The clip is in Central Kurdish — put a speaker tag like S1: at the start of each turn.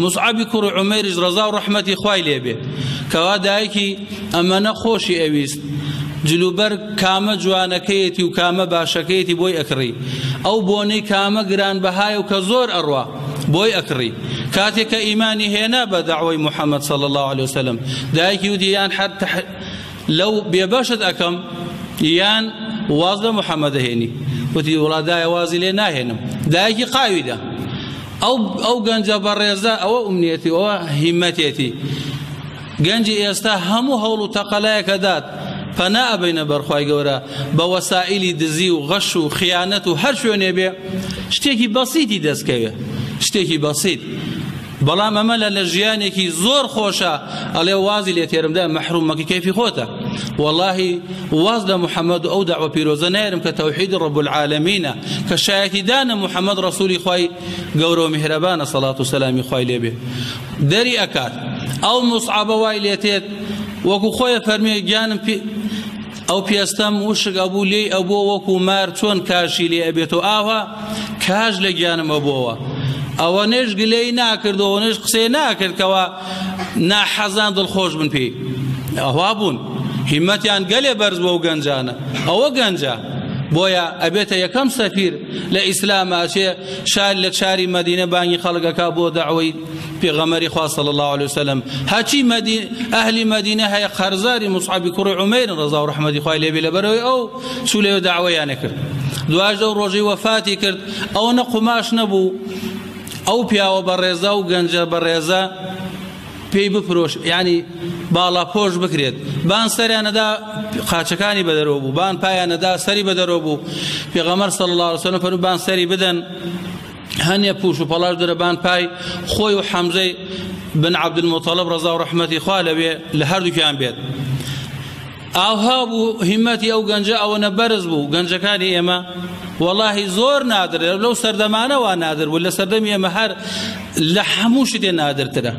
S1: موسعەبی کوڕی عومەیریش ڕەزا و ڕەحمەتی خوای لێ بێ کەوا دایکی ئەمەنە خۆشی ئەویست، جلوبەرگ کامە جوانەکەیەتی و کامە باشەکەیەتی بۆی ئەکڕی، ئەو بۆنەی کامە گرانبەهایە و کە زۆر ئەڕوا بۆی ئەکڕی. کاتێک کە ئیمانی هێنا بە دەعوەی محەممەد صلی اللە علیە وسلم، دایکی وتی یان هەر لەو بێبەشت ئەکەم یان واز لە محەممەد ئەهێنی. وتی وڵا دایە وازی لێ ناهێنم. دایکی قاوی دا. ئەو ئەو گەنجە بەڕێزە ئەوە ئومنیەتی ئەوە هیمەتێتی. گەنجی ئێستا هەموو هەوڵ و تەقەلایەک ئەدات پەنا ئەبەینە بەر خوای گەورە بە وەسائیلی دزی و غەش و خیانەت و هەر شوێنێ بێ شتێکی بەسیتی دەستکەوێ شتێکی بەسیت بەڵام ئەمە لە لە ژیانێکی زۆر خۆشە ئەڵێ وازی لێ تێرمدا مەحروم مەکی کەیفی خۆتە واللهی واز لە محەممەد و ئەو دەعوە پیرۆزە نایرم کە تەوحید ڕب العالمینە کە شایەتی دانە محەممەد ڕەسوولی خوای گەورە و میهرەبانە سەڵات و سەلامی خوای لێبێ دەری ئەکات ئەو موسعەبە وای لێتێت وەکو خۆی فەرمێ گیانم پێ ئەو پێستەم وشک ئەبوو لێی ئەبووە وەکو مار چۆن کاشی لێ ئەبێتەوە ئاوا کاش لە گیانم ئەبووەوە ئەوە نێش گلەی ناکرد ئەوە نێش قسەی ناکرد کەوا ناحەزان دڵخۆش بن پێی ئەوها بوون هیمەتیان گەلێ بەرز بۆ گەنجانە ئەوە گەنجە بۆیە ئەبێتە یەکەم سەفیر لە ئیسلام ئەچێ شار لە شاری مەدینە بانگی خەڵک ئەکا بۆ دەعوەی پێغەمبەری خوا صلی الله علیه وسلم هەچی مەدینە ئەهلی مەدینە هەیە قەرزاری مصعبی کوڕی عومەیرن ڕەزا و ڕەحمەتی خوای لێ بێ لەبەرەوەی ئەو چوو لەوێ دەعوەیانە کرد دواش ئەو ڕۆژەی وەفاتی کرد ئەوە نە قوماش نەبوو ئەو پیاوە بەڕێزە و گەنجە بەڕێزە پێی بفرۆش یانی باڵاپۆش بکرێت بان سەریانەدا قاچەکانی بەدەرەوە بوو بان پایانەدا سەری بەدەرەوە بوو پێغەمبەر صلی الله علیه وسلم فەرموو بان سەری بدەن هەنێ پوش و پەڵاش دەرە بان پای خۆی و حەمزەی بن عەبدولموتەڵب ڕەزا و ڕەحمەتی خوا لەوێ لە هەردووکیان بێت ئاوها بوو هیمەتی ئەو گەنجە ئەوەنە بەرز بوو گەنجەکانی ئێمە وەڵاهی زۆر نادر لەو سەردەمانەوە نادر بوو لە سەردەمی ئێمە هەر لە هەموو شتێ نادرترە.